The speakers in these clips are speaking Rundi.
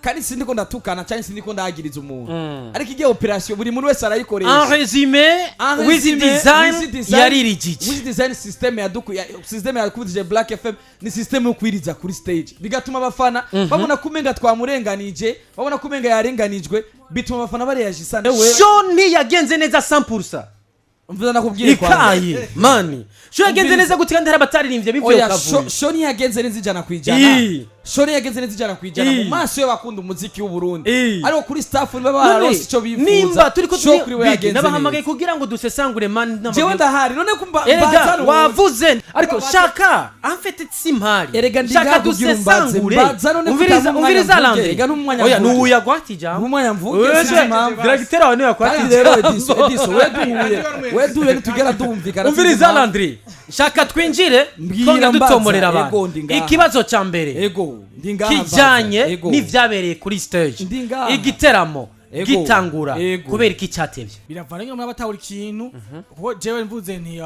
Kandi sindiko ndatukana cyangwa sindiko ndagiriza umuntu, ariko igihe operation buri muntu wese arayikoresha. En résumé, En Wiz résumé, Design Wiz Design- yaririgije. Wiz Design system yaduku ya, system yakubitije Black FM ni system yo kwiriza kuri stage, bigatuma abafana babona kumenga twamurenganije, babona kumenga yarenganijwe, bituma abafana bareyagisa. Show ntiyagenze neza 100%. Mvuze nakubwiye kwanza. Ikaye mani, show yagenze Umviriza. neza gute kandi hari abataririmbye bivuye Oya, kavuyo? Show ntiyagenze neza 100%. Show ntiyagenze neza 100% mu maso y'abakunda umuziki w'u Burundi, ariko kuri staff niba bararonse ico bifuza, Nimba turiko show kuri we yagenze nabahamagaye neza. kugira ngo dusesangure mani. Jewe ndahari none kumba. Erega wavuze, ariko shaka en fait simpari. Erega ndi Shaka ngaha kugira umbaze, dusesangure. mbaza none. Umviriza. Kutama umwanya Umviriza. mvuge, Landry. erega n'umwanya Oya. mvuge. Nuya gwati jambo. Umwanya mvuge, sinzi impamvu. Directeur wawe niwe Kandi yakwati. rero Ediso, Ediso, we duhuye, we duhuye ntitugera dumvikana. Umviriza Landry, shaka twinjire. Mbwira, Twongera mbaza. dutomorera abantu. Ego, ndi ngaha. Ikibazo ca mbere Ego, ndi ngaha, mbaza. kijanye Ego. n'ivyabereye kuri stage. Ndi ngaha. Igiteramo Ego. gitangura, Ego. kubera iki cyatevye? Biravana nyine n'abatahura ikintu, kuko jewe mvuze nti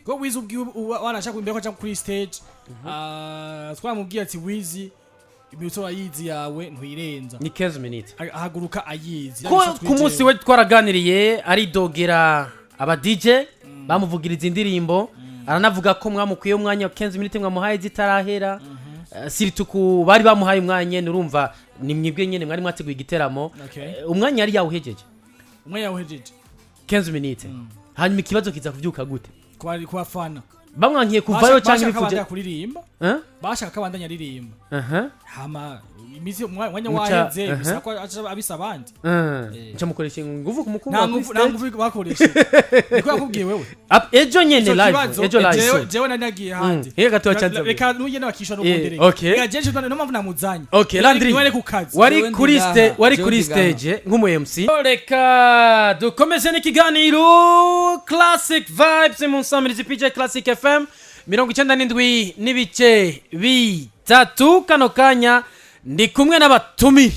ko Wizi ubwiwe wanashaka imbere ko aja kuri stage, twamubwiye ati: "Wizi, iminota urayizi yawe, ntuyirenza." Ni 15 minutes. Ahaguruka ayizi. Ko ku munsi we twaraganiriye, aridogera aba DJ bamuvugiriza indirimbo, aranavuga ko mwamukwiye umwanya wa 15 minutes mwamuhaye zitarahera. Surtout ku bari bamuhaye umwanya nyene, urumva ni mwebwe nyene mwari mwateguye igiteramo. Umwanya yari yawuhejeje. Umwanya yawuhejeje. 15 minutes. Hanyuma ikibazo kiza kuvyuka gute? Ku bafana. Bamwankiye kuvayo canke Bashaka bifuje? abandanya kuririmba. Eh? Bashaka ko abandanya aririmba. Hama iminsi umwanya waheze, bisaba ko aca abisa abandi. Nca mukoresha inguvu Nta kumukura kuri nguvu, nta stage. nguvu bakoresha, niko yakubwiye wewe. Ejo nyene Ico live. kibazo, Ejo live. jewe nari nagiye handi. Reka gato wacanze. Reka nugende bakisha n'ubundi. Reka reka jeje, niyo mpamvu namuzanye. Okay, Landry. Niwe ari ku kazi. Wari Jewe ndi kuri ngaha. wari Jewe kuri ndi ngaha. stage nk'umu MC. Reka dukomeze n'ikiganiro Classic Vibes mu nsamirizi PJ Classic FM 97.3. Kano kanya ndi kumwe n'abatumire,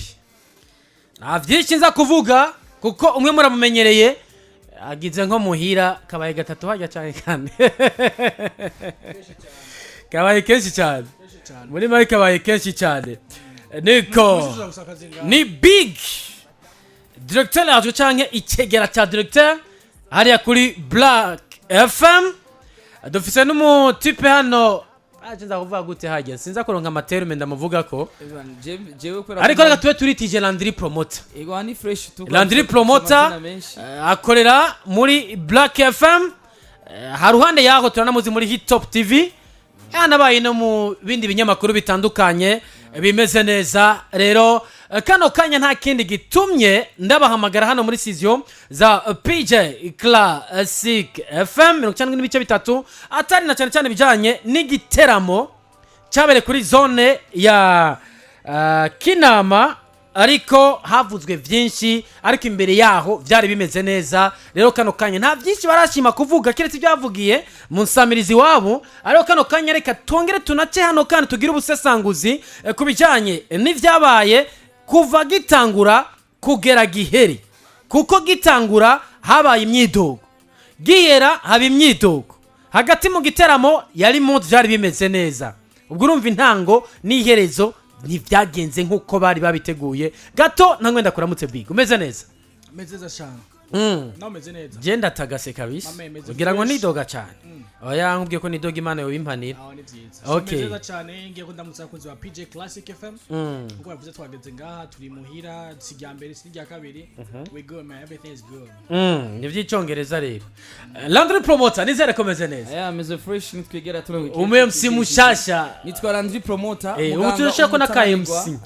nta byinshi nza kuvuga kuko umwe muramumenyereye, agize nko muhira kabaye gatatu hajya cyane, kandi kabaye kenshi cyane, muri make kabaye kenshi cyane. Niko ni big directeur yacu canke icegera ca directeur hariya kuri Black FM. Dufise n'umutipe hano aje, nza kuvuga gute hajya, sinza kuronka ama termes ndamuvuga ko. Jewe kubera Ariko reka tube turitije Landry Promoter. Ego, ni fresh tu. Landry Promoter. Amazina menshi. Akorera muri Black FM. Haruhande yaho turanamuzi muri Hit Top TV, yanabaye no mu bindi binyamakuru bitandukanye. Bimeze neza rero. Kano kanya nta kindi gitumye ndabahamagara hano muri studio za PJ Classic FM 90.3, atari na cyane cyane bijanye n'igiteramo cyabereye kuri zone ya Kinama, ariko havuzwe byinshi, ariko imbere yaho byari bimeze neza. Rero kano kanya nta byinshi barashima kuvuga keretse ibyo bavugiye mu nsamirizi wabo, ariko kano kanya reka twongere tunace hano kandi tugire ubusesanguzi ku bijyanye n'ibyabaye kuva gitangura kugera giheri, kuko gitangura habaye imyidogo, gihera haba imyidogo, hagati mu giteramo yari mu byari bimeze neza. Ubwo urumva intango n'iherezo ntibyagenze nk'uko bari babiteguye. Gato nta kuramutse, big, umeze neza? Meze neza cyane. Nawe umeze neza? Genda tagase kabisa. Mama, imeze Ugira ngo fresh. nidoga cyane? Oya, nkubwiye ko nidoga, Imana yobimpanira. Aho ni byiza. Okay. Meze neza cyane. Ngiye ko ndamutse abakunzi ba PJ Classic FM. Nkuko bavuze, twageze ngaha, turi muhira, si irya mbere, si irya kabiri. We good man, everything is good. Ni iby'icyongereza rero. Landry Promoter, nizere ko meze neza. Aya, ameze fresh, nitwegera turongo. Umu MC mushasha. Nitwa Landry Promoter. Ubu Muganga turashaka ko n'aka umutaranigwa. MC.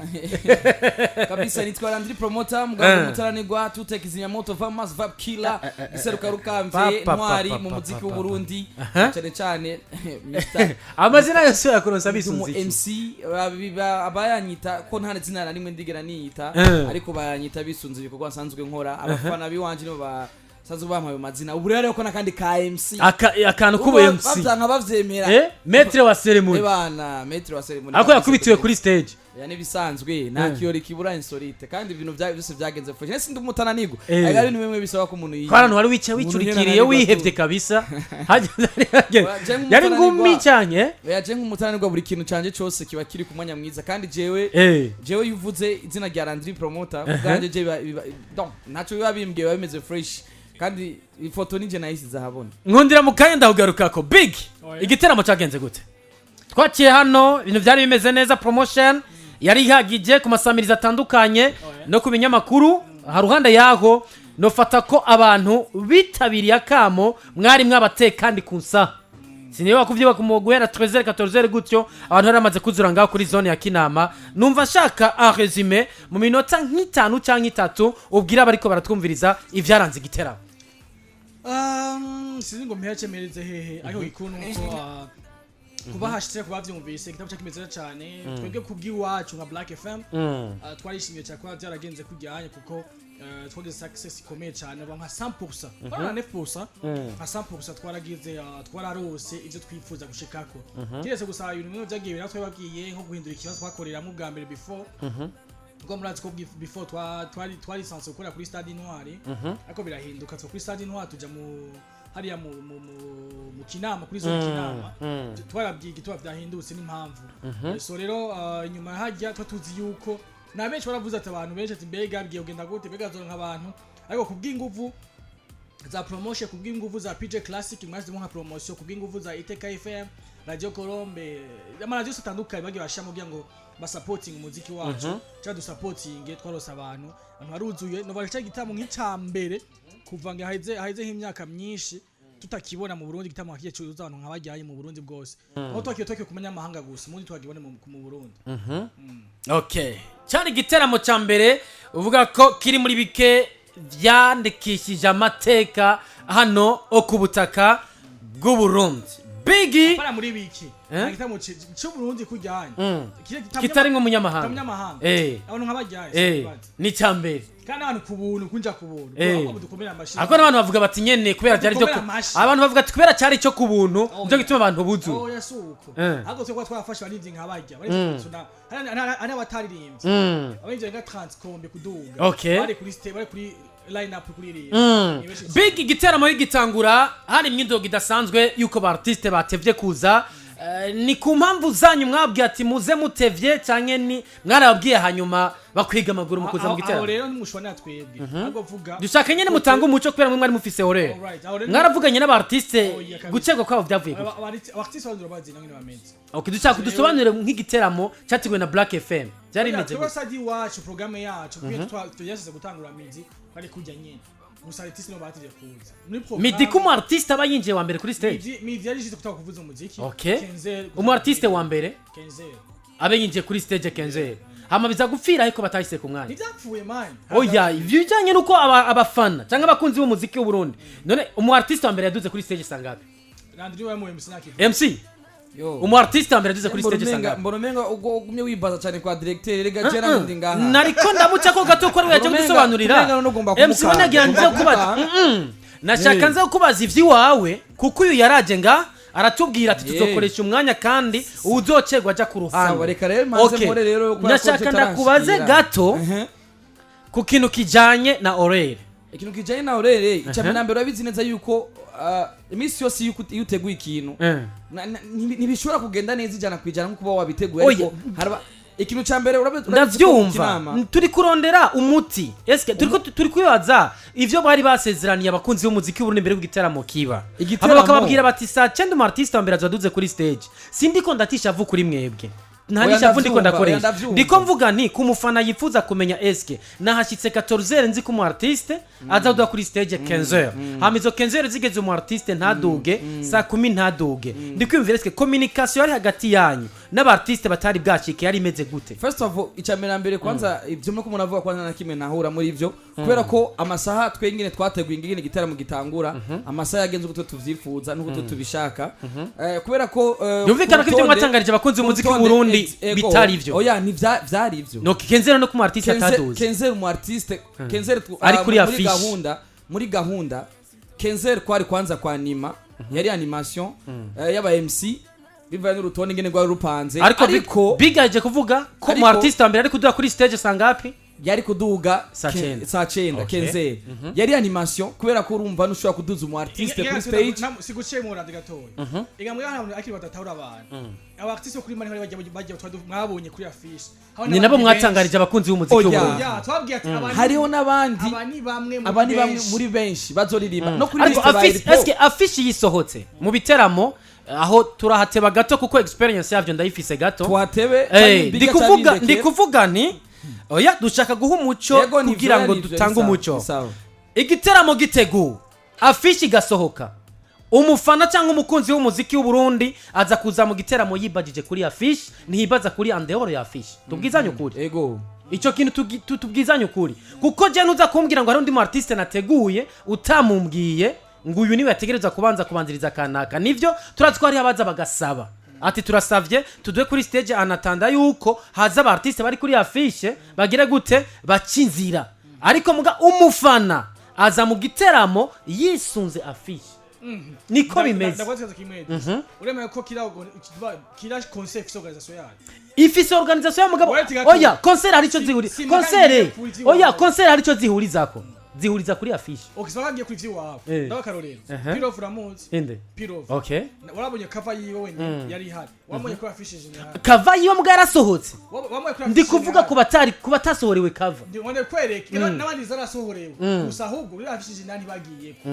Kabisa, nitwa Landry Promoter, muganga umutaranigwa, tute kizimyamoto, Vamas Vap Killer, iseruka rukamvye, ntwari mu muziki w'u Burundi, cyane cyane Mr. Amazina yose yakuronsa Ndi umu bisunze iki? MC, abayanyita ko nta zina na rimwe ndigera niyita, ariko bayanyita bisunze ibikorwa nsanzwe nkora. Abafana biwanje nibo ba Sanzwe bampaye ayo mazina. Ubu rero ko nakandi ka MC. Akantu k'ubu MC. Bavyanka bavyemera. Maître wa cérémonie. Ebana, maître wa cérémonie. Ako yakubitiwe kuri stage. Ya, nibisanzwe, nta kirori kibura insolite, kandi ibintu byose byagenze fresh. Nese ndi umutananirwa. Ari ibintu bimwe bisaba ko umuntu Ko ahantu wari wicaye Umuntu wicurikiriye, nyene ananirwa wihevye tu. kabisa. Oya, je Yari ngumi nk'umutananirwa. cyane, eh? Oya, je nk'umutananirwa, buri kintu canje cose kiba kiri ku mwanya mwiza, kandi jewe jewe iyo uvuze izina rya Landry Promoter, ubwanjye je donc ntaco biba bimbwiye, biba bimeze fresh, kandi ifoto nije nayisize ahabona. Nkundira mu kanya ndakugarukako, Big. Oya. Igiteramo cyagenze gute? Twaciye hano, ibintu byari bimeze neza, promotion yari ihagije ku masamirizi atandukanye Oya. no ku binyamakuru. Haruhande yaho, nofata ko abantu bitabiriye akamo mwari mwabateye, kandi ku nsaha siniba kuvyiba ku guhera 13 14 gutyo, abantu bari bamaze kuzura ngaho kuri zone ya Kinama. Numva nshaka en résumé, mu minota nk'itanu canke itatu, ubwira abariko baratwumviriza ivyaranze igiteramo. Sinzi ngo mperekemereze hehe, ariko gikuru nuko kuba hashitse, kuba vyumvise igitabo cyacu neza cyane. Twebwe kubw'iwacu nka Black FM, twarishimiye cyane kuba byaragenze kujyanye, kuko twagize success ikomeye cyane, aba nka 100%, bara 9%, nka 100% twaragize, twararose ivyo twifuza gushikako, kiretse gusa ibintu bimwe byagiye biratwe babwiye, nko guhindura ikibazo twakoreramo bwa mbere before, kuko murazi ko before twari censé gukorera kuri Stade Intwari, ariko birahinduka, tuva kuri Stade Intwari tuja mu hariya mu Kinama, kuri zone Kinama. Twarabwiye igituma byahindutse n'impamvu. So rero inyuma hajya twa tuzi yuko na benshi baravuze ati, abantu benshi ati: "Mbega bigiye kugenda gute? Mbega zoronka abantu?" Ariko kubw'inguvu za promotion, kubw'inguvu za PJ Classic mwashizemo nka promotion, kubw'inguvu za Iteka FM, Radio Colombe, amaradiyo yose atandukanye bagiye bashiramo kugira ngo basupporting umuziki wacu cyangwa dusupporting, twarose abantu, abantu baruzuye. No baca igitamo nk'icya mbere kuva ngo haheze nk'imyaka myinshi tutakibona mu Burundi, igitamo nka cyuzuza abantu nk'abajyanye mu Burundi bwose, aho twakiye kumenya amahanga gusa, mundi twakibone mu Burundi. Okay, cyari igiteramo cya mbere uvuga ko kiri muri bike byandikishije amateka hano o ku butaka bw'u Burundi, Bigi. Para muri biki. Eh? Nta gitamo c'u Burundi kujyanye Kitarimwo umunyamahanga. Umunyamahanga, abantu nk'abajyanye, Ni icya mbere. Kandi abantu ku buntu, kunja ku buntu, ahubwo dukomere amashi. Ariko n'abantu bavuga bati nyene kubera byari byo Dukomere amashi. Abantu bavuga ati kubera cyari cyo ku buntu, Oh, nicyo gituma abantu buzuye. Oya, si uko. Ahubwo twe kuba twafashe abaririmbyi nk'abajya hari n'abataririmbye, abaririmbyi nka Transcombe kuduga, bari kuri bari kuri line up kuririmba. Ni benshi cyane. Big, igiteramo gitangura hari imyidogo idasanzwe yuko ba artiste batevye kuza. Ni ku mpamvu zanyu mwabwiye ati muze mutevye, canke ni mwarababwiye hanyuma bakwiga amaguru mu kuza mu Aho giteramo? rero ntimushobora twebwe, ahubwo vuga. Dushaka nyene mutange umuco, kubera mwe mwari mufise horaire. Alright, aho rero Mwaravuganye n'aba artiste? Oya, kabisa. Gucegwa kwabo byavuye kuki? Aba artiste bazi, urabazi nangene bameze. Okay, dushaka dusobanure nk'igiteramo cyateguwe na Black FM byari Oya, bimeze twebwe gute? sadi iwacu, programme yacu kuko tugerageza gutangura midi, bari kujya nyene, gusa artiste nibo batevye kuza muri programme. Midi ko umu artiste aba yinjiye wa mbere kuri stage? Midi yari ishize kutaka kuvuza umuziki. Okay, umu artiste wa mbere 15. abe yinjiye kuri stage 15, hama biza gupfira ariko batahise ku mwanya. Ntibyapfuye, man. Oya, ivyo bijanye nuko abafana cyangwa abakunzi b'umuziki w'u Burundi. None umu artiste wa mbere yaduze kuri stage sangapi? Landry wa mu MC nakivuga. MC. Yo. Umu artiste wa mbere yaduze kuri Mbona stage umenga- sangapi? Mbona umenga ubwo ugumye wibaza cyane kwa directeur, rega jera ndi ngaha. Nariko ndamuca ko gato ko ari we yaje Umenga- kudusobanurira. umenga none ugomba MC kumukanga. nagira nze Ugomba kubaza kumukanga. Nashaka nze kubaza ivy'iwawe, kuko uyu yaraje nga aratubwira ati tuzokoresha umwanya kandi uwuzocegwa aja ku ruhande. Sawa, reka rero manze Okay. mpore rero kubera ko Ndashaka byo ndakubaze utaranshikira. gato ku kintu kijanye na horaire. Ikintu kijanye na horaire, icya mbere na mbere, urabizi neza yuko iminsi yose iyo uteguye ikintu, ntibishobora kugenda neza 100% nkuko uba wabiteguye. Oya. Ariko haraba ikintu cya mbere, urabizi ko mu Ndavyumva. Kinama- Turi kurondera umuti, eske turiko turi kwibaza ivyo bari basezeraniye abakunzi b'umuziki w'Uburundi mbere y'uko kiba. Igiteramo- Hama bakababwira bati saa 9 umu artiste wa mbere azoduze kuri stage. Sindiko ndatisha avu kuri mwebwe, nta Oya, n'ishavu ndiko ndavyumva, oya, ndakoresha. ndavyumva. Ndiko mvuga nti ku mufana yifuza kumenya, eske nahashitse 14, nzi ko umu artiste azaduga kuri stage 15h, hama izo 15h zigeze umu artiste ntaduge, saa 10 ntaduge, ndikwiyumvira eske communication yari hagati yanyu n'aba artiste batari bwacike yari imeze gute? First of all, icya mbere na mbere, kwanza ibyo nuko umuntu avuga kwanza na kimwe ntahura muri ibyo, kubera ko amasaha twe nyine twateguye ingene igitaramo gitangura, amasaha yagenze uko twe tuvyifuza n'uko twe tubishaka. Kubera ko Yumvikana ko ku ibyo rutonde- mwatangarije abakunzi ku b'umuziki rutonde, w'Uburundi ego. bitari ivyo. Oya, vyari ivyo. No, 15 no ku mu artiste ataduze. 15 umu artiste 15 Ari kuri muri affiche. gahunda. Muri gahunda 15h kwari kwanza kwa nima yari animation y'aba MC, bivanye n'urutonde ingene rwari rupanze. Ariko ariko bigaje kuvuga ko mu artiste wa mbere ari kuduga kuri stage sangapi? Yari kuduga Saa cenda. Saa cenda. 15h yari animation, kubera ko urumva ntushobora kuduza umu artiste kuri stage. Siguciye mu randi gatoya, ega mwe hano akiri badatahura abantu, aba artiste kuri mani bajya bajya mwabonye kuri affiche. Haba Ni nabo n'abandi mwatangarije abakunzi b'umuziki Oya. w'Uburundi. benshi. Ya, twabwiye ati aba Hariho n'abandi. Aba ni bamwe muri Aba ni bamwe benshi. muri benshi bazoririmba no kuri Ariko liste ba affiche Eripo. eske affiche yisohotse mu biteramo, aho turahateba gato kuko experience yavyo ndayifise gato. Twatebe Eh, ndi kuvuga, ndi kuvuga nti oya, dushaka guha umuco kugira ngo dutange umuco. Igiteramo giteguwe, affiche igasohoka, umufana cyangwa umukunzi w'umuziki w'Uburundi aza kuza mu giteramo yibagije kuri affiche, ntiyibaza kuri en dehors ya affiche. Tubwizanye ukuri. Icyo kintu tubwizanye ukuri, kuko je ntuza kumbwira ngo hari undi mu artiste nateguye utamumbwiye ngo uyu niwe yategereza kubanza kubanziriza kanaka. Nivyo, turazi ko hariho abaza bagasaba ati turasavye tuduhe kuri stage anatanda yuko haza aba artiste bari kuri affiche bagire gute, baca inzira. Ariko muga umufana aza mu giteramo yisunze affiche, niko bimeze. Ndakubaza kimwe, uremeye ko kira concert ifise organisation yayo? Ifise organisation ya mugabo. Wait gato. Oya, concert hari ico zihuri Si concert ngiye kuri iwawe. Oya, concert hari ico zihurizako, zihuriza kuri affiche. Okay, saba ngiye kuri iwawe. Ndabaha akarorero. Pirov uramuzi? Inde? Pirov. Okay. Warabonye cover yiwe wenyine yari ihari, wamubonye kuri affiche générale? Cover yiwe mbwa yarasohotse. Wamubonye kuri Ndi affiche kuvuga générale. ku batari ku batasohorewe cover. Ndi wande kwereka n'abandi zarasohorewe gusa, ahubwo kuri affiche générale ntibagiyeko.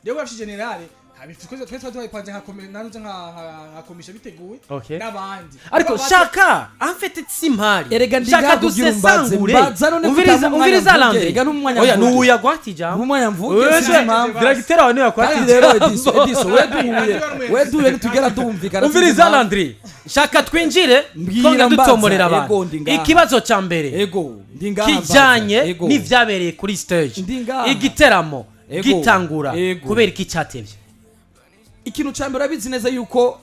Rero kuri affiche générale habifite, twe twari twayipanze nka nanuze nka commission biteguye n'abandi. Ariko shaka en fait simpari. Erega ndi Shaka ngaha kugira umbaze. dusesangure. Mbaza none Umviriza, kutama umwanya umviriza mvuge. Landry. Erega n'umwanya Oya, mvuge. nuya gwati jambo. Umwanya mvuge, sinzi impamvu. Directeur wawe niwe Kandi yakwati. rero Ediso, Ediso, we duhuye, we duhuye ntitugera tumvikana. Umviriza Sinzi impamvu. Landry, shaka twinjire Mbwira, twongera mbaza. dutomorera Ego, abantu. ndi ngaha. Ikibazo ca mbere Ego, ndi ngaha, mbaza. kijanye Ego. n'ivyabereye kuri stage Ndi ngaha. igiteramo Ego. gitangura, Ego. kubera iki catevye? Ikintu ca mbere, urabizi neza yuko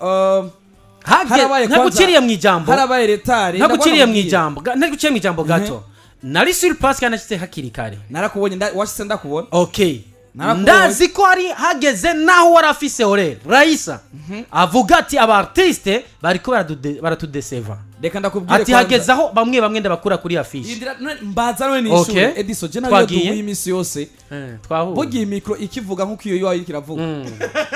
harabaye Ntaguciriye mu ijambo. Harabaye retard. Ntaguciriye mu ijambo, ntaguciriye mu ijambo gato, nari sur place kandi nashitse hakiri kare. Narakubonye, washitse ndakubona. Okay. Narakubonye. Ndazi ko hari hageze naho wari afise horaire, Raisa avuga ati aba artiste bariko baratudeseva. Reka ndakubwire Ati kwanza. hageze aho bamwe bamwe ndabakura kuri affiche. Indira, none mbaza none nishure. Ediso, je nawe Twagiye. duhuye iminsi yose, Twahuye. bugiye mikro ikivuga nk'uko iyo iwawe iriko iravuga.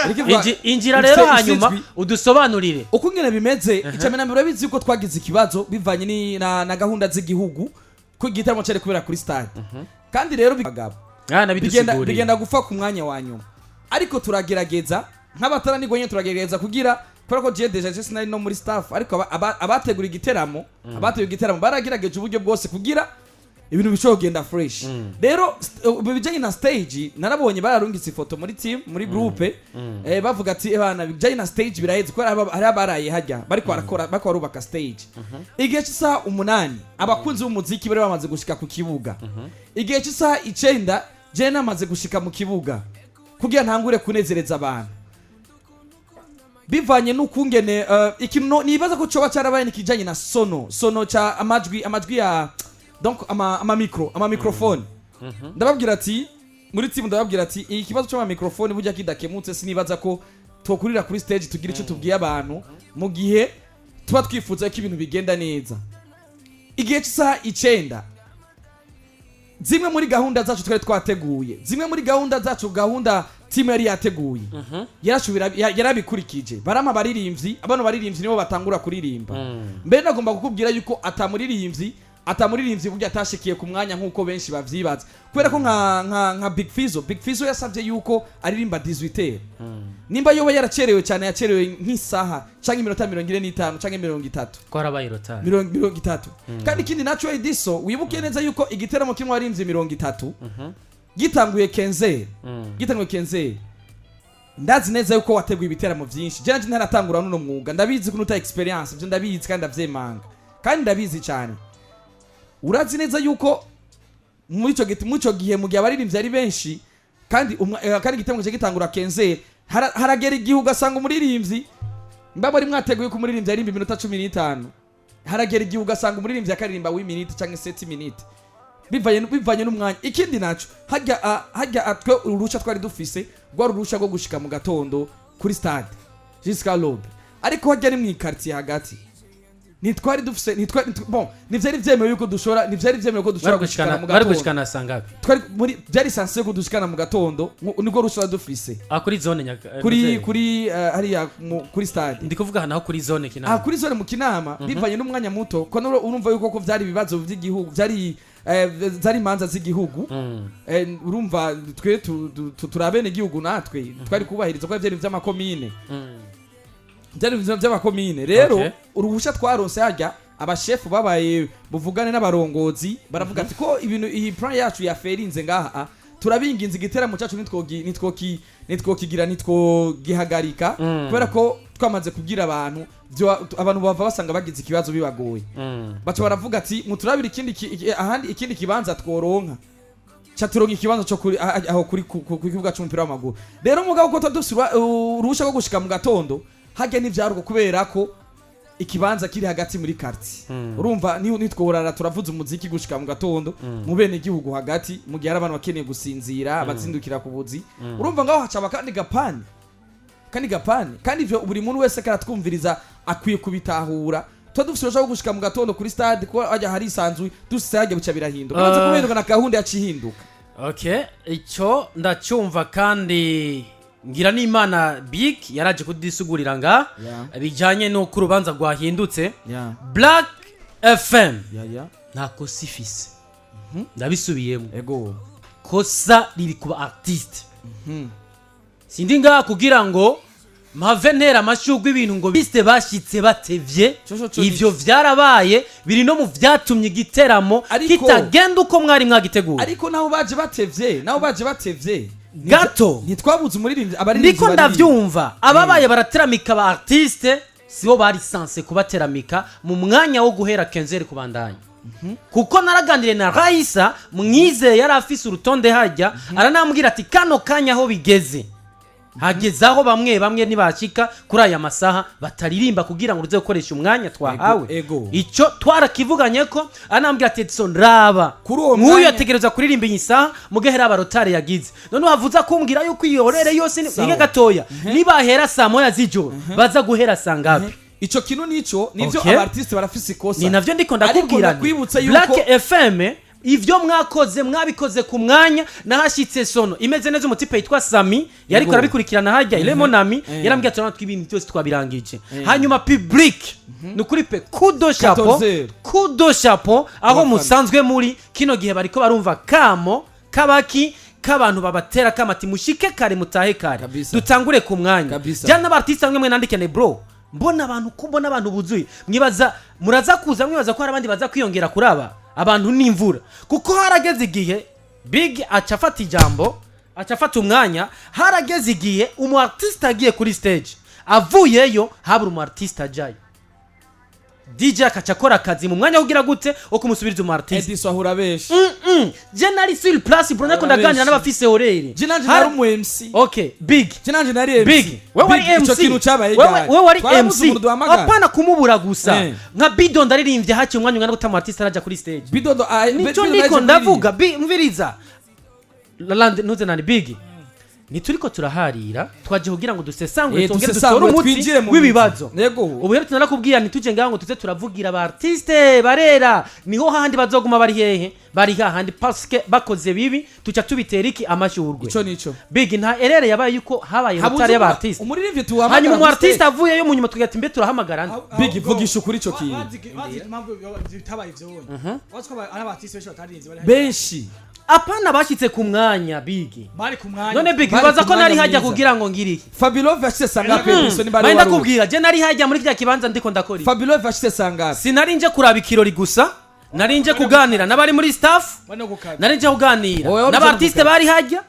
Iriko ivuga- Injira rero hanyuma ijwi. udusobanurire. Uko ingene bimeze, icya mbere, urabizi yuko twagize ikibazo bivanye na gahunda z'igihugu, ko igitaramo cyari kubera kuri stade, kandi rero bagabo Ah, bigenda nabidusiguriye. Bigenda gupfa ku mwanya wa nyuma, ariko turagerageza nk'abataranirwa nyine, turagerageza kugira, kubera ko je déjà je sinari no muri staff, ariko abategura igiteramo, abategura igiteramo baragerageje uburyo bwose kugira ibintu bishobora kugenda fresh. Rero bijanye na stage, narabonye bararungitse ifoto muri team, muri groupe, bavuga ati ebana, bijanye na stage biraheze, kubera hari abaraye hajya bariko barakora, bariko barubaka stage. Igihe cy'isaha 8 abakunzi b'umuziki bari bamaze gushika ku kibuga. Igihe cy'isaha 9 je namaze gushika mu kibuga kugira ntangure kunezereza abantu, bivanye n'ukungene ikintu nibaza ko coba carabaye nikijanye na sono ca amajwi ya donc ama micro, ama microphone. Ndababwira ati muri team, ndababwira ati iki kibazo c'ama microphone burya kidakemutse, sinibaza ko twokurira kuri stage tugira ico tubwiye abantu mu gihe tuba twifuza ko ibintu bigenda neza. Igihe cy'isaha 9, zimwe muri gahunda zacu twari twateguye, zimwe muri gahunda zacu, gahunda team yari yateguye, yarashubira yarabikurikije, barama abaririmbyi, abano baririmbyi nibo batangura kuririmba. Mbere nagomba kukubwira yuko atamuririmbyi burya atashikiye ku mwanya nk'uko benshi bavyibaza, kubera ko nka Big Fizzo, Big Fizzo yasavye yuko aririmba 18h. Nimba yoba yaracerewe cyane, yacerewe nk'isaha canke iminota 45 canke 30. Twarabaye retard. 30. Kandi ikindi naco, Ediso, wibuke neza yuko igiteramo kimwe warinze 30 gitanguye 15h, gitanguye 15h. Ndazi neza yuko wateguye ibiteramo byinshi, je nanje ntaratangura nuno mwuga, ndabizi ko nuta experience, ibyo ndabizi kandi ndavyemanga kandi ndabizi cyane. Urazi neza yuko muri ico giti, muri ico gihe, mu gihe abaririmbyi ari benshi kandi kandi igiteramo gice gitangura 15h, haragera igihe ugasanga umuririmbyi, mba muri mwateguye ko umuririmbyi aririmba iminota 15, haragera igihe ugasanga umuririmbyi akaririmba 8 minutes cyangwa 7 minutes. Bivanye n'umwanya. Ikindi naco, hajya twe urusha twari dufise rwari urusha rwo gushika mu gatondo kuri stade jusqu'à l'aube, ariko hajya ni mu quartier hagati, ntitwari dufise bon, ntivyari vyemewe ko dushobora Bari gushikana mu bari gatondo. Gushikana sangapi? Twari muri, byari censé ko dushikana mu gatondo, nibwo rusha dufise. Ah, kuri zone nyaka Kuri Muzeye. kuri hariya kuri stade. Ndi kuvuga naho kuri zone Kinama. Ah, kuri zone mu Kinama, bivanye n'umwanya muto ko urumva yuko ko vyari ibibazo vy'igihugu, vyari zari imanza z'igihugu. Urumva twe turi abenegihugu, natwe twari kubahiriza ko vyari vy'amakomine. Byari vy'amakomine rero. Uruhusha twaronse harya, abashefu babaye buvugane n'abarongozi, baravuga ati ko ibintu iyi plan yacu yaferinze ngaha, turabinginze, igiteramo cyacu nitwokigira, nitwogihagarika, kubera ko twamaze kubwira abantu, abantu bava basanga bagize ikibazo bibagoye. Baca baravuga ati muturabire ikindi ahandi, ikindi kibanza tworonka. Ca turonka ikibanza cyo kuri aho kuri ku kibuga c'umupira w'amaguru. Rero mugabo ko dufise uruhusha rwo gushika mu gatondo harya, ntivyaruko kubera ko ikibanza kiri hagati muri quartier. Urumva nitworara turavuza umuziki gushika mu gatondo mu bene igihugu hagati, mu gihe hari abantu bakeneye gusinzira, abazindukira ku buzi. Urumva ngaho hacaba kandi gapani, kandi gapani, kandi ivyo buri muntu wese karatwumviriza akwiye kubitahura. Tuba dufise uruhusha rwo gushika mu gatondo kuri stade, kuko hajya harisanzuye. Dushitse hajya bica birahinduka. Bimaze kubihinduka, na gahunda yaciye ihinduka. Okay, icyo ndacyumva, kandi ngira n'Imana Big yaraje kudisugurira nga bijyanye n'uko urubanza rwahindutse. Black FM nta kosa ifise, ndabisubiyemo. Kosa riri kuba artiste. Sindi ngaha kugira ngo mpave ntera amashurwe ibintu ngo biste bashyitse batevye. Co Ivyo vyarabaye, biri no mu vyatumye igiteramo kitagenda uko mwari mwagiteguye. Ariko naho baje batevye, naho baje batevye Gato. ntitwabuze umuririmbyi, abaririmbyi Ndiko baririmba. ndavyumva, ababaye barateramika ba artiste sibo bari censé kubateramika mu mwanya wo guhera kenzeri kubandanya, kuko naraganiriye na Raisa Mwizeye, yari afise urutonde hajya, aranambwira ati kano kanya aho bigeze, hageze aho bamwe bamwe nibashika kuri aya masaha bataririmba kugira ngo ruze gukoresha umwanya twahawe. Ego. Icyo twarakivuganye ko anambwira ati Edison, raba, Kuri uwo nk'uyu mwanya- ategereza kuririmba iyi saha, mugahera abarotari yagize none wavuze kumbwira yuko iyo horaire yose Sawa. ni gatoya, nibahera saa 1 z'ijoro baza guhera saa ngapi? Ico kintu nico nivyo. Okay. Aba artiste barafise ikosa. Ni navyo ndiko Ariko ndakubwira nti, ndakwibutsa yuko Black FM, ivyo mwakoze mwabikoze ku mwanya. Nahashitse sono imeze neza, umutipe yitwa Sami yariko arabikurikirana hajya Ilemonami, yarambwiye ati natwe ibintu byose twabirangije. Hanyuma public, ni ukuri pe, kudo chapeau. 14. Kudo chapeau aho Abafana. musanzwe muri kino gihe bariko barumva kamo kabaki k'abantu babatera kamati mushike kare mutahe kare, dutangure ku mwanya. Jana n'aba artiste bamwe mwe nandikane, bro, mbona abantu, ko mbona abantu buzuye, mwibaza muraza kuza, mwibaza ko hari abandi baza kwiyongera kuri aba abantu n'imvura, kuko harageze igihe Big aca afata ijambo, aca afata umwanya. Harageze igihe umu artiste agiye kuri stage, avuyeyo habura umu artiste ajayo, DJ akaca akora akazi mu mwanya wo kugira gute, wo kumusubiriza umu artiste. Edison ahura benshi. Je nari sur place, bro, nako Ahura ndaganira benshi. n'abafise horaire. Je nanje nari umu MC. Okay, Big. Je nanje nari MC. Big, wewe wari Big, ico MC. kintu cabaye Wewe ryari? wewe wari Twarabuze MC. umuntu duhamagara. Apana kumubura gusa. Nka Bido ndaririmbye, haciye umwanya ungana gute mu artiste araja kuri stage? Bidodo Nico Bidodo ndiko yaje ndavuga. Mviriza. Lalande ntuze nani Big. Ntituriko turaharira, twaje kugira ngo dusesangure, twongere dutore dusesangure, umuti twinjire mu w'ibibazo. mizi. Yego. Ubu rero tunarakubwira ntituje ngaho ngo tuze turavugira aba artiste barera, niho hahandi bazoguma bari hehe, bari hahandi, parce bakoze bibi tuca tubitera iki? Amashurwe. Ico nico. Big, nta erreur yabaye yuko habaye Habuze retard y'aba artiste? Umuririmbyi tuhamagara Hanyuma umu kuri artiste stage. avuyeyo mu nyuma tugira mbe turahamagara nde? Big, vugisha ukuri ico kintu. Bazi impamvu bitabaye ivyo wonye, bazi ko ari aba artiste benshi bataririnze bari Benshi. Apana, bashyitse ku mwanya, Big. Bari ku mwanya. None Big, Bari bibaza ku ko nari mwanya hajya mwiza. kugira ngo ngire iki? Fabilove yashyize sangapi, Edison, niba ari Mbaye wari uri? ndakubwira, je nari hajya muri kirya kibanza ndiko ndakora iki? Fabilove yashyize sangapi? Sinari nje kuraba ikirori gusa, nari nje kuganira n'abari muri staff. Bari no gukaza. Nari nje kuganira Wowe wari uje n'aba artiste no bari hajya,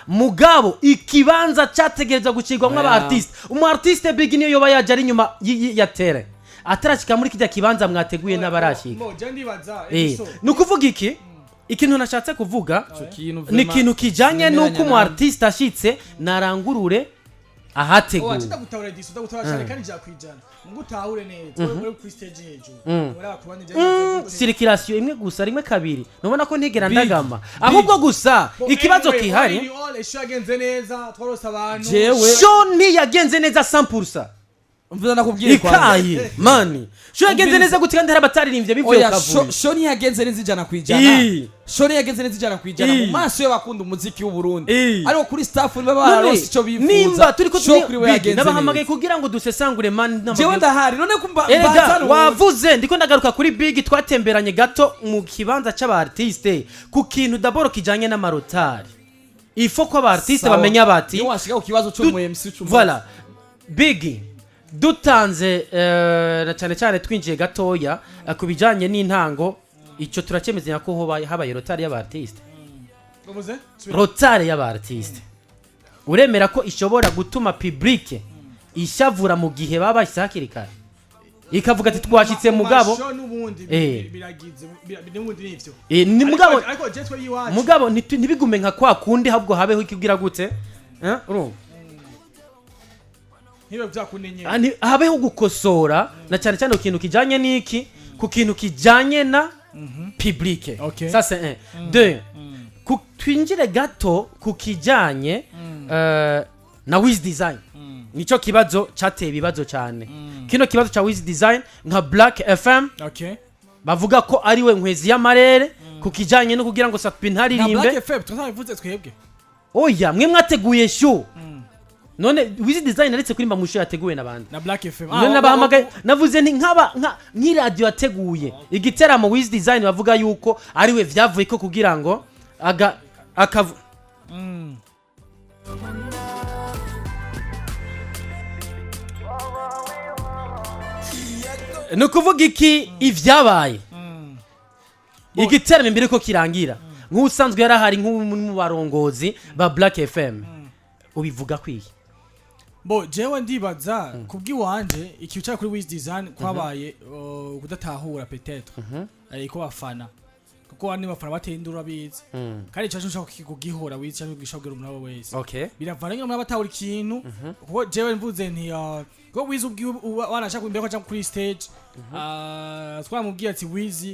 mugabo ikibanza cyategereza gucirwamwo Oya. aba artiste. Umu artiste, Big, niyo yoba yaje ari inyuma ya terrain, atarashika muri kirya kibanza mwateguye n'abarashika. Mo je ndibaza Edison. Ni ukuvuga iki? Ikintu nashatse kuvuga Ico kintu ni vraiment ikintu kijanye sinemeranya n'uko umu nawe. artiste ashitse narangurure. Ahateguwe. Ndagutahura diso, ndagutahura cyane kandi 100%. Ngo utahure neza, wewe uri kuri stage hejuru, uraba ku bandi byagenze gute. Circulation imwe gusa, rimwe, kabiri, nubona ko ntigera Big. ndagama, ahubwo gusa Bo, ikibazo anyway, kihari. all in all, show yagenze neza, twarose abantu. Jewe Show ntiyagenze neza 100%. Mvuze, nakubwiye kwanza. Ikaye mani, show yagenze neza gute kandi hari abataririmbye bivuye Oya, kavuyo? Show ntiyagenze neza 100%. Show ntiyagenze neza 100% mu maso y'abakunda umuziki w'u Burundi, ariko kuri staff niba bararonse ico bifuza, Nimba turi ko show kuri we Big, yagenze nabahamagaye neza. kugira ngo dusesangure mani. Jewe ndahari, none kumba Erega mbazana. Wavuze, ndiko ndagaruka kuri Big, twatemberanye gato mu kibanza c'aba artiste ku kintu d'abord kijanye n'amarotari, ifo ko aba artiste Sawa. bamenya bati Niyo washika ku kibazo c'umu MC c'umunsi. Voilà, Big, dutanze na cyane cyane twinjiye gatoya ku bijanye n'intango, ico turacyemezanya ko habaye retard y'aba artiste. Uvuze? Subira. Retard y'aba artiste, uremera ko ishobora gutuma public ishavura mu gihe baba bashyize hakiri kare, ikavuga ati twashyitse Mu mugabo mashow n'ubundi biragize n'ubundi nivyo. Ni mugabo Ariko je twe iwacu mugabo ntibigume nka kwa kundi, ahubwo habeho ikibwira gute? Urumva? Ntibe byakunenye. Habeho gukosora na cyane cyane ku kintu kijanye n'iki, ku kintu kijanye na public. Okay. Ça c'est un, deux. Twinjire gato ku kijanye na Wiz Design. Nico kibazo cateye ibibazo cyane, kino kibazo ca Wiz Design nka Black FM, bavuga ko ari we nkwezi y'amarere ku kijanye no kugira ngo Sat-B Na Black ntaririmbe. FM twabivuze twebwe. Oya, mwe mwateguye show. None Wiz Design aretse kuririmba mu show yateguwe n'abandi? Na Black FM. None nabahamagaye, navuze nti nk'aba nk'iradiyo yateguye igiteramo, Wiz Design bavuga yuko ari we vyavuye ko kugira ngo aga akavu. Ni ukuvuga iki ivyabaye igiteramo imbere ko kirangira, nk'usanzwe yarahari nk'umwe mu barongozi ba Black FM, ubivuga kwiye? Bo jewe ndibaza kubw'iwanje, ikintu cya kuri Wiz Design kwabaye kudatahura peut-être ariko bafana, kuko bane bafana bateye induru abizi, kandi cyaje ushaka kugihora Wiz cyangwa gishobora umuntu wese. Biravana nyine umuntu abatahura ikintu, kuko jewe mvuze nti kuko Wiz ubwiwe wanashaka imbere ko aja kuri stage, twamubwiye ati Wiz,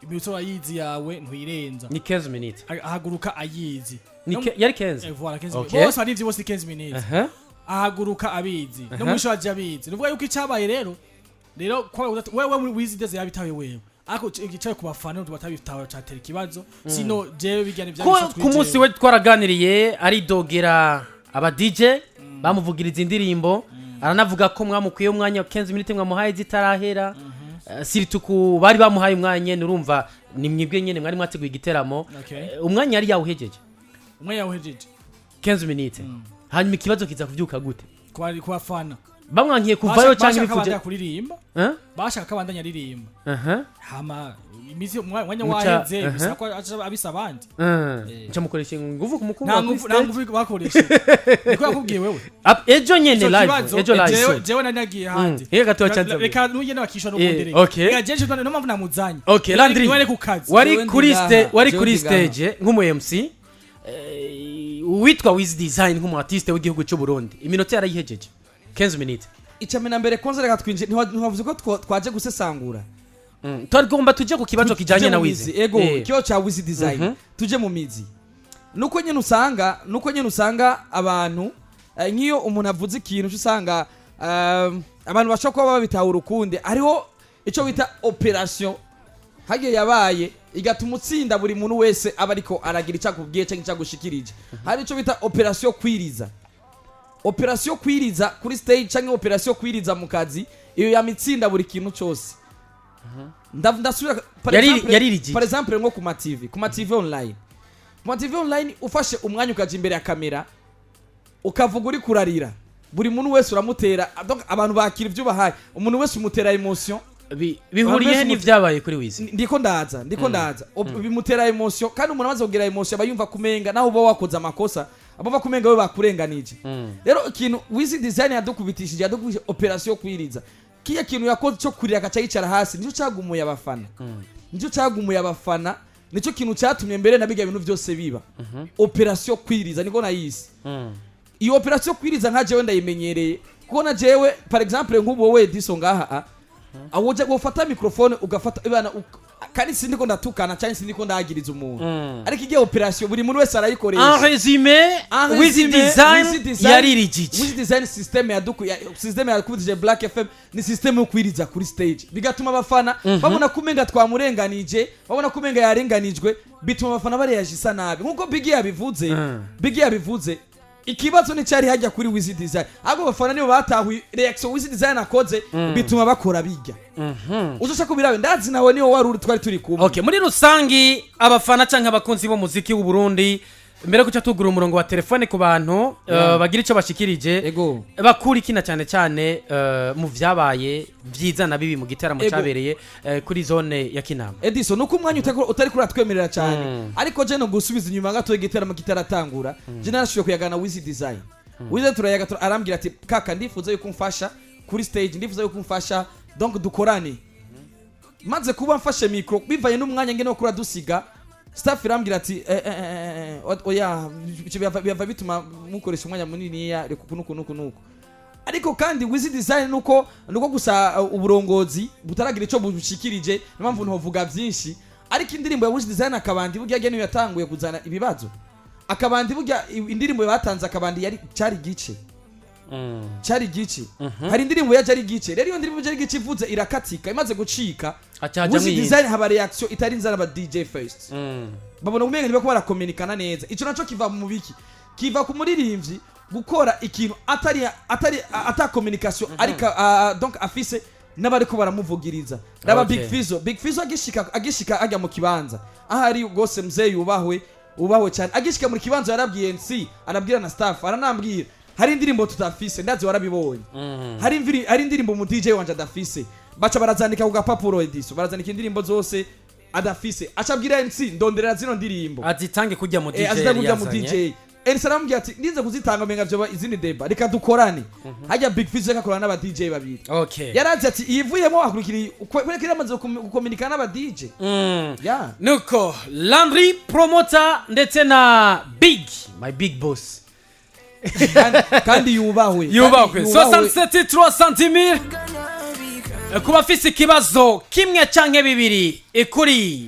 iminota urayizi yawe, ntuyirenza. Ni 15 minutes. Ahaguruka ayizi. Ni yari 15. Voilà, 15 minutes. Bose barivye, bose 15 minutes. Ahaguruka abizi, no mwisho aje abizi. Nuvuga yuko icyabaye rero kwa wewe muri Wiz Design yabitaye wewe, ariko igicaye ku bafana batabitaye cyatera ikibazo. Sino jewe bijyana ibya Ko ku munsi we twaraganiriye, aridogera aba DJ bamuvugiriza indirimbo, aranavuga ko mwamukwiye umwanya, 15 minutes mwamuhaye zitarahera. Surtout ku bari bamuhaye umwanya nyene, urumva ni mwibwe nyene mwari mwateguye igiteramo. Umwanya yari yawuhejeje. Umwe yawuhejeje. 15 minutes. Hanyuma ikibazo kiza kuvyuka gute? Ku bafana. Bamwankiye kuvayo canke Bashaka bifuje? abandanya kuririmba. Eh? Bashaka abandanya aririmba. Hama iminsi umwanya waheze, bisaba ko aca abisa abandi. Nca mukoresha inguvu kumukura Nta kuri nguvu, nta stage. nguvu bakoresheje, niko yakubwiye wewe. Ejo nyene Ico live. kibazo, Ejo live. jewe nari nagiye handi. Reka tubacanze. Reka nugende bakishwa no kundereka. Reka jeje, niyo mpamvu namuzanye. Okay, Landry. Niwe ari ku kazi. Wari Jewe ndi kuri ngaha. wari Jewe kuri ndi ngaha. stage nk'umu MC, uwitwa Wiz Design nk'umu artiste w'igihugu cy'u Burundi, iminota yarayihejeje 15 minutes. Icya na mbere kwanza, reka twinjire, ntiwavuze ko twaje gusesangura? Twagomba tujye ku kibazo kijanye Tuje na mu Wiz. mizi, ego. Ikibazo cya Wiz Design, tuje mu mizi. Nuko nyine usanga abantu, nk'iyo umuntu avuze ikintu uca usanga abantu bashobora kuba babitahura ukundi. Hariho icyo bita operation hagiye yabaye, igatuma utsinda buri muntu wese aba ariko aragira icyo akubwiye cyangwa icyo agushikirije. Hari icyo bita operation kwiriza, operation kwiriza kuri stage cyangwa operation kwiriza mu kazi. Iyo yamitsinda buri kintu cyose. Ndasubira par Yaririgije. Par exemple nko ku ma TV, ku ma TV online, ku ma TV online, ufashe umwanya ukaja imbere ya kamera ukavuga uri kurarira, buri muntu wese uramutera, donc abantu bakira ibyo ubahaye, umuntu wese umutera emotion. Bihuriye Abantu n'ivyabaye kuri Wiz? Ndiko ndaza. Bimutera emotion, kandi umuntu amaze kugira emotion aba yumva kumenga naho uba wakoze amakosa, aba kumenga we bakurenganije. Rero ikintu Wiz Design yadukubitishije operation yo kwiriza, kiya kintu yakoze cyo kurira agaca yicara hasi, nicyo cyagumuye abafana, nicyo cyagumuye abafana, nicyo kintu cyatumye mbere na bijya bintu byose biba. Operation kwiriza niko nayise. Iyo operation kwiriza nka jewe ndayimenyereye, kuko na jewe, par exemple, nk'ubu wowe Edison ngaha, aho ujya gufata microphone ugafata ibana kandi sindiko ndatukana cyangwa sindiko ndagiriza umuntu, ariko igihe operation buri muntu wese arayikoresha. En résumé, En Wiz résumé, Design Wiz Design- yaririgije. Wiz Design system yaduku ya, system yakubitije Black FM ni system yo kwiriza kuri stage, bigatuma abafana babona kumenga twamurenganije, babona kumenga yarenganijwe, bituma abafana bareyagisa nabi nkuko Biggie yabivuze. Biggie yabivuze, ikibazo nticyari hajya kuri Wiz Design, ahubwo abafana nibo batahuye reaction Wiz Design akoze, bituma bakora bijya uzoca kubirabe. Ndazi nawe niwo wari uri, twari turi kumwe. Okay, muri rusangi abafana canke abakunzi b'umuziki w'u Burundi, mbere yo guca tugura umurongo wa telefone ku bantu bagira ico bashikirije, bakura ikina cyane cyane mu vyabaye vyiza na bibi mu gitaramo cabereye kuri zone ya Kinama. Edison, nuko umwanya utari kuratwemerera cyane, ariko je no gusubiza inyuma gato, igiteramo kitaratangura, je narashoboye kuyagana Wiz Design. Wiz turayaga, arambwira ati: "Kaka, ndifuza yuko umfasha kuri stage, ndifuza yuko umfasha, donc dukorane." Maze kuba mfashe micro, bivanye n'umwanya ngene wo kuradusiga, staff irambwira ati: "Eh, eh, eh, eh, oya, ivyo biva bituma mukoresha umwanya munini ya reka uku nuku nuku nuku." Ariko kandi Wiz Design nuko gusa uburongozi butaragira ico bushikirije, niyo mpamvu ntovuga byinshi. Ariko indirimbo ya Wiz Design Akabandi burya niyo yatanguye kuzana ibibazo. Akabandi burya indirimbo batanze Akabandi yari cyari gice, cyari gice. Hari indirimbo yaje ari gice, rero iyo ndirimbo yaje ari gice ivuze irakatika, imaze gucika, Aca hajamwo Wiz iyindi. Design haba reaction itari nzana aba DJ first, babona umenga ntibako barakominikana neza. Ico naco kiva mu biki? Kiva ku muririmbyi gukora ikintu atari ata communication, ariko donc afise n'abariko baramuvugiriza. Raba Big Fizzo. Big Fizzo agishika ajya mu kibanza ahari gose, mzee yubahwe, ubahwe cyane, agishika mu kibanza yarabwiye MC, arabwira na staff, aranambwira: "Hari indirimbo tutafise, ndazi warabibonye, hari indirimbo mu DJ wanje adafise." Baca barazandika ku gapapuro, Ediso, barazandika indirimbo zose adafise. Acabwira MC: "Ndonderera zino ndirimbo." Azitange kujya mu DJ azita yari kujya mu yazanye. DJ. MC aramubwira ati: "Nize kuzitanga menga vyoba izindi deba, reka dukorane." Hajya Big Fizzo akakorana n'aba DJ babiri. Yarazi ati iyivuyemo akurikira iyi, kubera ko yaramaze gukominika n'aba DJ. Ya. Nuko Landry Promoter ndetse na Big, my big boss. Kandi yubahwe. Yubahwe. Kandi yubahwe. 67 300 kuba afise ikibazo kimwe canke bibiri kuri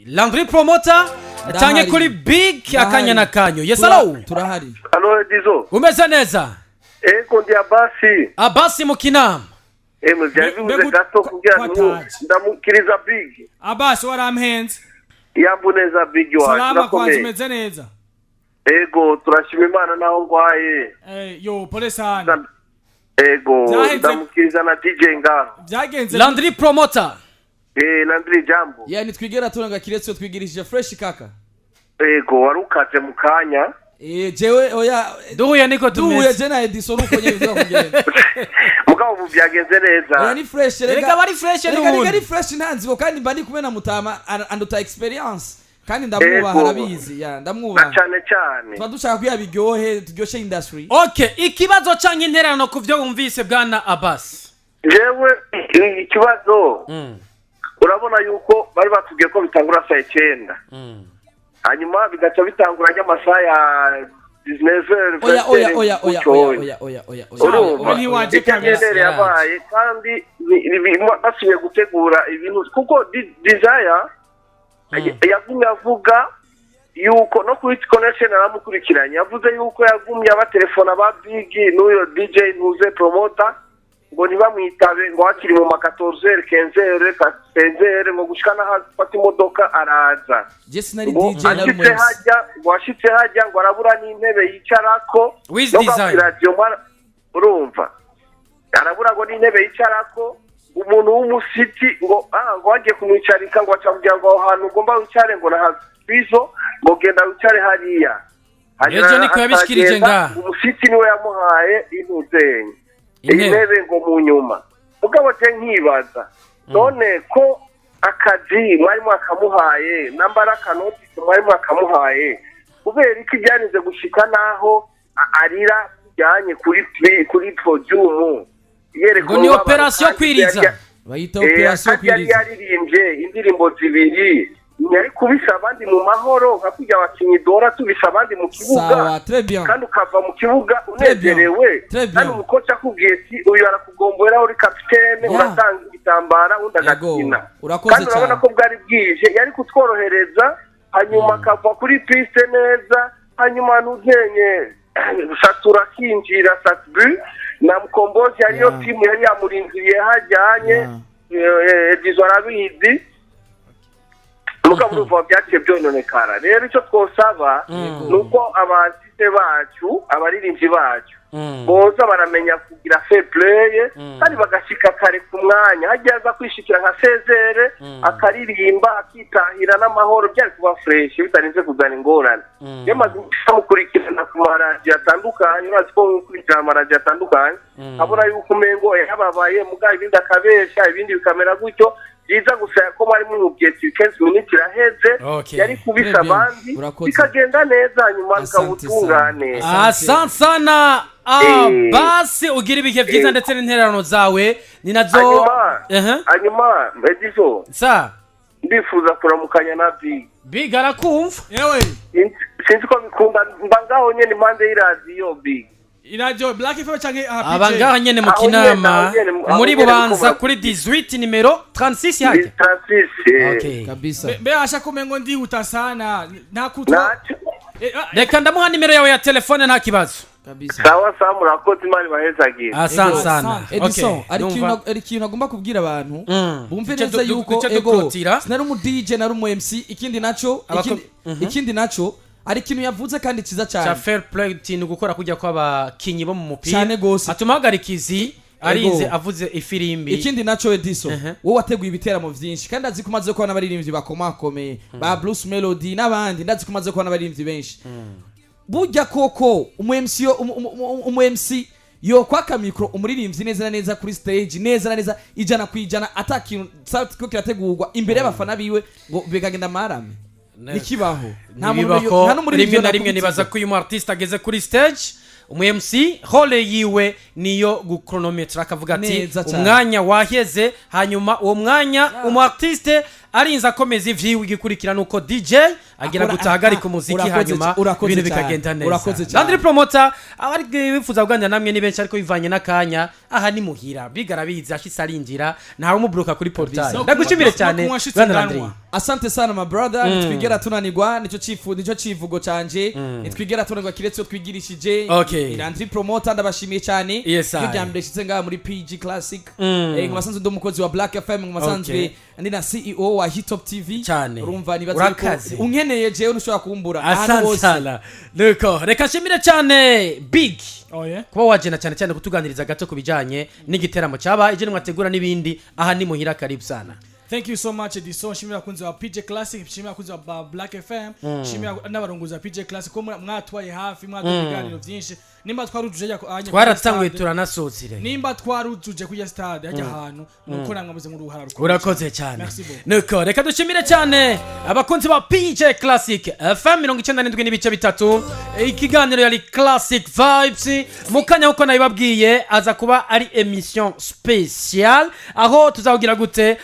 Landry Promoter canke Ndahari. kuri Big, Ndahari. akanya na kanyu. Yes, hello. Turahari. Alo Edizo. Umeze neza? Ego, ndi Abasi. Abasi mu Kinama. Emwe, byari bibuze gato kugira ngo kwataje. ndamukiriza Big. Abasi, warampenze. Yambu neza, Big wacu. Salama kwanza. Urakomeye? Umeze neza? Ego, turashima Imana naho ngwaye. Eh, yo, pole sana. Ego. Byaheze- Ndamukiriza na DJ ngaho. Byagenze? Landry Promoter. Eh, Landry, jambo. Ya, nitwigera turenga kiretse iyo twigirishije fresh, kaka. Ego, warukaze mu kanya. Eh, jewe oya. Duhuye niko Duhuye tumeze. je na Edison uko nyene bivuga kugenda. Mugabo ubu byagenze neza. Oya, ni fresh. Erega bari fresh Rega n'ubundi. ari fresh, nta nzibo, kandi mba ndi kumwe na Mutama anduta experience, kandi ndamwubaha. Ego. Arabizi ya Na ndamwubaha. cane cane. Tuba dushaka kuya biryohe, turyoshe industry. Okay, ikibazo canke intererano ku vyo wumvise, bwana Abbas? Jewe ikibazo, urabona yuko bari batubwiye ko bitangura saa 9, hanyuma bigaca bitangura ry'amasaha ya 19. Oya, oya, oya, oya, oya, oya, oya, oya, oya. Urumva? Oya, Ntiwaje oya. icyo kabisa. ngendere yabaye kandi basubiye gutegura ibintu kuko Desire yagumye avuga yuko no kuri Connection aramukurikiranye, yavuze yuko yagumye abatelefona ba Big n'uyo DJ ntuze Promoter ngo ntibamwitabe, ngo hakiri mu ma 14h, 15h, 16h, ngo gushika n'aho afata imodoka araza. Je sinari Ngo DJ, nari ashitse umu MC. hajya, ngo ashitse hajya ngo arabura n'intebe yicarako. Wiz No Design. radio urumva arabura ngo n'intebe yicarako, umuntu w'umusiti ngo ngo bagiye kumwicarika, ngo acamubwira ngo aho hantu ugomba wicare ngo nahabizo, ngo genda wicare hariya. Hanyuma Ejo niko yabishikirije akagenda, ngaha. Umusiti niwe yamuhaye intuzenye Intebe. intebe, ngo mu nyuma. Mugabo je nkibaza none ko akazi mwari mwakamuhaye, nambara akanotisi mwari mwakamuhaye, kubera iki byanize gushika naho arira bijyanye kuri podium yereka Ngo ni umubabaro operation kandi kwiriza. Bayita operation kandi yari kwiriza. yaririmbye indirimbo zibiri. Yari kubisa abandi mu mahoro, nka kurya abakinyi dora tubisa abandi mu kibuga. Sawa, très bien. Kandi ukava mu kibuga Très bien. unezerewe. Très bien. Kandi umukoci akubwiye ati uyu arakugombora, uri kapitene, uratanga igitambara, undi Yego. agakina. Urakoze Kandi urabona cyane. ko bwari bwije, yari kutworohereza, hanyuma akava kuri piste neza, hanyuma ntuzenye Satura akinjira Sat-B na Mkombozi, yariyo timu yari yamurinziriye hajyanye. Edizo arabizi, mugabo urumva byaciye byononekara. Rero icyo twosaba ni uko aba artiste bacu, abaririmbyi bacu, boza baramenya kugira fair play kandi bagashika kare ku mwanya. Hajya aza kwishikira nka sezere, akaririmba, akitahira n'amahoro, byari kuba fresh bitarinze kuzana ingorane. Yamaze mukurikirana ku maradiyo atandukanye, urazi ko nkurikirana amaradiyo atandukanye, abona yuko umengo yababaye mugabo, ibindi akabesha, ibindi bikamera gutyo. Byiza gusa ko mwari mumubwiye ati 15 minutes iraheze, yari kubisa Très bien. abandi, Urakoze. bikagenda neza, hanyuma Asante bikabutungane. sana. Asante sana. Basi ugira ibihe byiza, ndetse n'intererano zawe ni nazo. Hanyuma Ehe. hanyuma Edizo, Sa. ndifuza kuramukanya na Big. Big arakumva. Yewe. Sinzi ko bikunda, mba ngaho nyene impande y'iradiyo, Big. Iradiyo Black FM canke aha Aba PJ? ngaha nyene mu Aho nyene, Kinama, aho nyene, aho muri nyene Bubanza, niko. kuri 18 nimero 36 hajya. Francis. Okay. Kabisa. Mbe asha kumengo ndihuta sana ntakutwa. Naco. Reka ndamuha nimero yawe ya telefone, nta kibazo. Kabisa. Sawa sawa, murakoze, Imana ibahezagira. Asante Ego, sana. asante. Edison, Okay, hari ndumva. ikintu, hari ikintu agomba kubwira abantu bumve Duce neza yuko duce ego dukurotira. sinari umu DJ, nari umu MC. Ikindi naco, ikindi naco, hari ikintu yavuze kandi cyiza Cha cyane. fair play tintu gukora kujya kw'abakinyi bo mu mupira Cyane gose. atuma hagarikizi arinze avuze ifirimbi. Ikindi naco, Ediso, wowe wateguye ibiteramo vyinshi kandi azi ko umaze kubona abaririmbyi bakomakomeye ba Bruce Melody n'abandi, ndazi ko umaze kubona abaririmbyi benshi. Burya koko umu MC umu MC yokwaka micro umuririmbyi neza na neza kuri stage, neza na neza, 100%, ata kintu ko kirategurwa imbere y'abafana biwe, ngo bikagenda marame? Nikibaho. Nta muntu Ntibibako. nta n'umuririmbyi Rimwe na rimwe yonakubita. Nibaza ko uyu mu artiste ageze kuri stage, umu MC rôle yiwe niyo guchronometra, akavuga ati Neza cyane. umwanya waheze, hanyuma uwo mwanya umu artiste arinze akomeza ivyiwe. Igikurikira nuko DJ agira gutahagarika umuziki, hanyuma Urakoze ibintu cyane. bikagenda neza. Urakoze cyane. Landry Promoter, abari bifuza kuganira namwe ni benshi, ariko bivanye n'akanya, aha ni muhira, bigarabizi ashitse arinjira, ntawe umubloka kuri portail. Ndagushimire No cyane, kunywa ashitse bwana Landry. ndanwa. Asante sana, my brother. Ntitwigera tunanirwa, nicyo cifu, nicyo civugo canje. Ntitwigera tunanirwa kiretse iyo twigirishije. Landry Promoter, ndabashimiye cyane. Yes, Iyo I. rya mbere nshitse ngaha muri PG Classic, nkabasanzwe ndi umukozi wa Black FM, nkabasanzwe ndi na CEO wa Hitop TV. Cyane. Urumva nibaza yuko Urakaze. unkeneye jewe ntushobora kumbura ahantu Asante hose. sana. Nuko reka nshimire cyane Big Oh yeah. kuba wagenda, cyane cyane kutuganiriza gato ku bijyanye n'igiteramo cyaba ejo mwategura n'ibindi. Aha ni muhira, karibu sana. Thank you so much, Edison. Nshimira abakunzi ba PJ Classic, nshimira abakunzi ba Black FM, nshimira n'abarongozi ba PJ Classic ko mwatwaye hafi, mwatwaye ibiganiro byinshi. Nimba twarujuje hajya Twaratanguye, kuri stade, turanasozire. Nimba twarujuje kujya stade hajya ahantu, nuko namwe muze muri uruhara rukomeye. Urakoze cyane. Merci beaucoup. Nuko reka dushimire cyane abakunzi ba PJ Classic FM 97.3. Ikiganiro yari Classic Vibes. Mu kanya, uko nabibabwiye, aza kuba ari émission spéciale aho tuzahugira gute,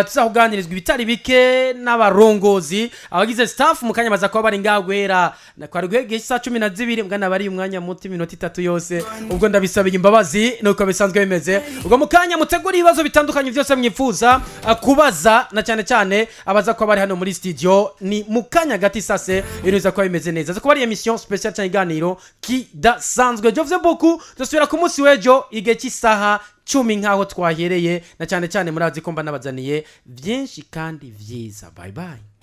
tuzakuganirizwa ibitari bike n'abarongozi, abagize staff. Mu kanya baza kuba bari ngaho guhera kwari guhera isaha 12, mbwana bari umwanya muto, iminota 3 yose. Ubwo ndabisabiye imbabazi, nuko bisanzwe bimeze. Ubwo mu kanya mutegura ibibazo bitandukanye byose mwifuza kubaza, na cyane cyane abaza kuba bari hano muri studio. Ni mu kanya gati sase, ibintu biza kuba bimeze neza. Aza kuba ari émission spéciale cyangwa iganiro kidasanzwe. Je vous aime beaucoup. Dusubira ku munsi w'ejo igihe cy'isaha 10 nk'aho twahereye, na cyane cyane murazi ko mba nabazaniye byinshi kandi vyiza. Bye bye.